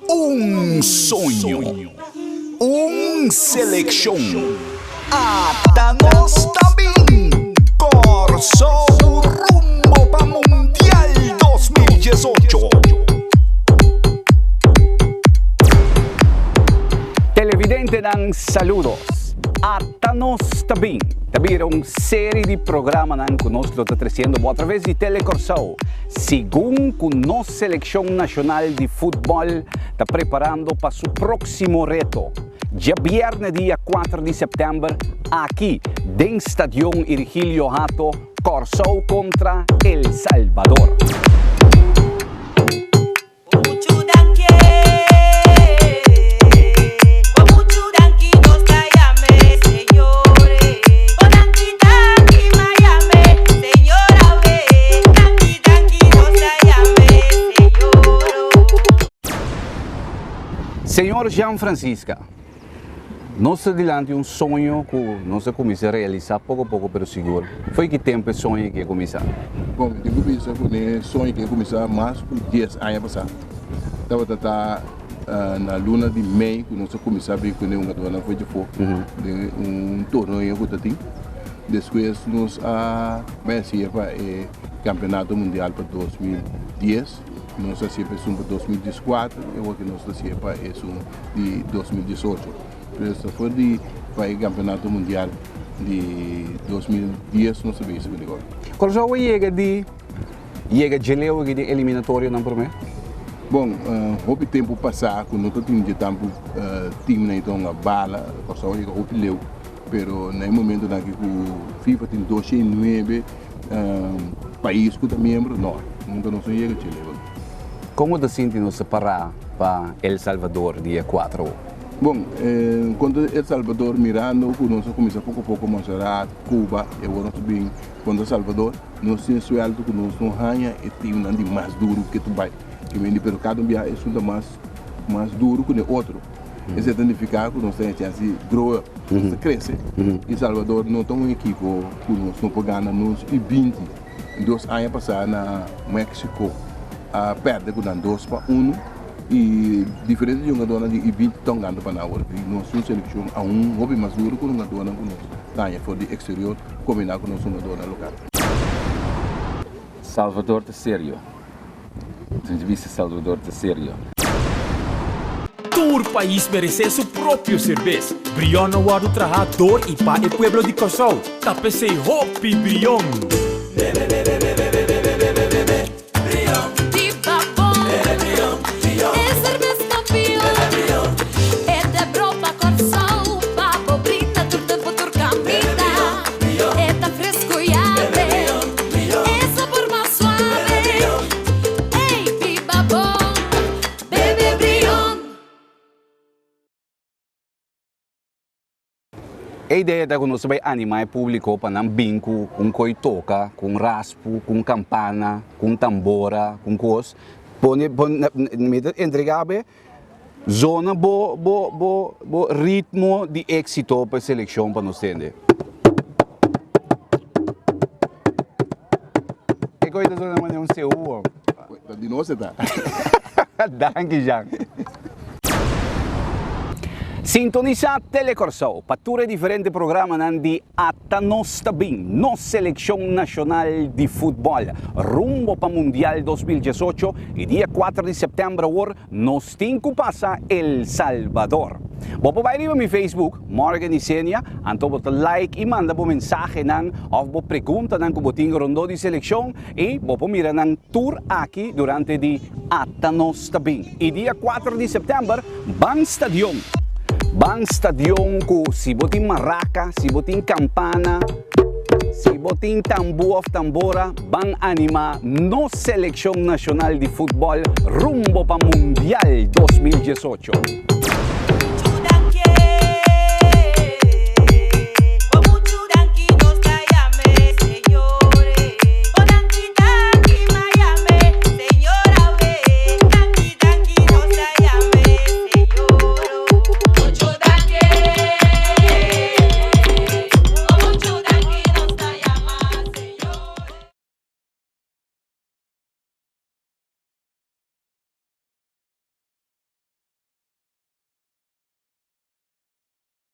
Un soño, un selekshon, ata nos ta bin! Kòrsou rumbo pa Mundial 2018! Televidentenan saludos! Ata nos ta bin! Ta bira un seri di programanan ku nos lo ta tresiendo bo atraves di Telekòrsou segun ku nos Selekshon nashonal di futbòl ta preparando pa su próksimo reto, djabièrnè dia kuater di sèptèmber aki den Stadion Irgilio Hato, Kòrsou kontra El Salvador. Señor Jean Francisca, nos ta dilanti un soño cu nos a cuminsa realisa poco poco pero sigur. Fo'i ki tempo e soño aki a cuminsa? Bon, mi tin cu bisa cu e soño aki a cuminsa mas cu dies aña pasa. Tabata ta na luna di mei cu nos a cuminsa bin cu e hungadornan fo'i djafó den un torneo cu ta tin. Despues nos a bai haci'e pa e campeonato mundial pa 2010, nos a haci'e pa esun pa 2014 y awor ki nos ta haci'e pa esun di 2018. Pero esta for di pa e campeonato mundial di 2010 nos a bezig cu e gol. Kòrsou a yega di yega djeleu aki den eliminatorionan promé? Bon, hopi tempu pasá ku no ta tin dje tantu teamnan i ta hunga bala, Kòrsou a yega hopi leu. Pero na e momentonan aki ku FIFA tin 209 pais ku ta miembro, no, nunka nos no yega dje level. Kon bo ta sinti nos ta pará pa El Salvador dia 4? Bon, kontra El Salvador mirando ku nos a kuminsá poko poko Montserrat, Cuba i awor nos ta bin kontra Salvador, nos tin e suèltu ku nos no haña e teamnan di mas duru ke ta bai. Pero kada un biaha esun ta mas mas duru ku e otro. Esei ta nifiká ku nos ta e chèns di grow up, nos ta krese. I Salvador no ta un ekipo ku nos no por gana. Nos i 20 dos aña pasá na Mexico a pèrdè ku nan 2-1 i diferente hungadónan di i 20 ta hungando pa nan awor. I nos un selekshon aun hopi mas duru ku hungadónan ku nos ta haña for di eksterior kombiná ku nos hungadónan lokal. Salvador ta serio. Nos bisa Salvador ta serio. Tur pais meresé su propio serbes. Brion a wòrdu trahá dor i pa e pueblo di Kòrsou. Ta p'esei hopi Brion! Bebe bebe bebe bebe bebe bebe Brion. Biba bon. Bebe Brion, Brion. E serbes kampion. Bebe Brion. E ta bro pa Kòrsou. Pa bo brinda tur tempu tur kaminda. Bebe Brion, Brion. E ta fresku yabe. Bebe Brion. E sabor mas suave. Ey, biba bon, bebe Brion. E idea ta ku nos ta bai animá e públiko pa nan bin ku un koi toka, ku un raspu, ku un kampana, ku un tambora, ku un kos. Pone, pone, mi ta entregá bo e zona bo, bo, bo, bo ritmo di éksito pa e selekshon pa nos tende. E koi ta zona manera un seú. Ta di nos e ta. Danki Jean. Sintonisá Telekòrsou pa tur e diferente programanan di Ata Nos Ta Bin, nos selekshon nashonal di futbòl rumbo pa Mundial 2018 i dia 4 di sèptèmber awor nos tin ku pasa El Salvador. Bo por bai riba mi Facebook, Morgan Isenia, anto bo ta like i manda bo mensahenan òf bo preguntanan ku bo tin rondó di selekshon i bo por mira nan tur aki durante di Ata Nos Ta Bin. I dia 4 di sèptèmber Ban stadion. Ban stadion ku si bo tin maraka, si bo tin kampana, si bo tin tambú òf tambora, ban animá nos selekshon nashonal di futbòl rumbo pa Mundial 2018.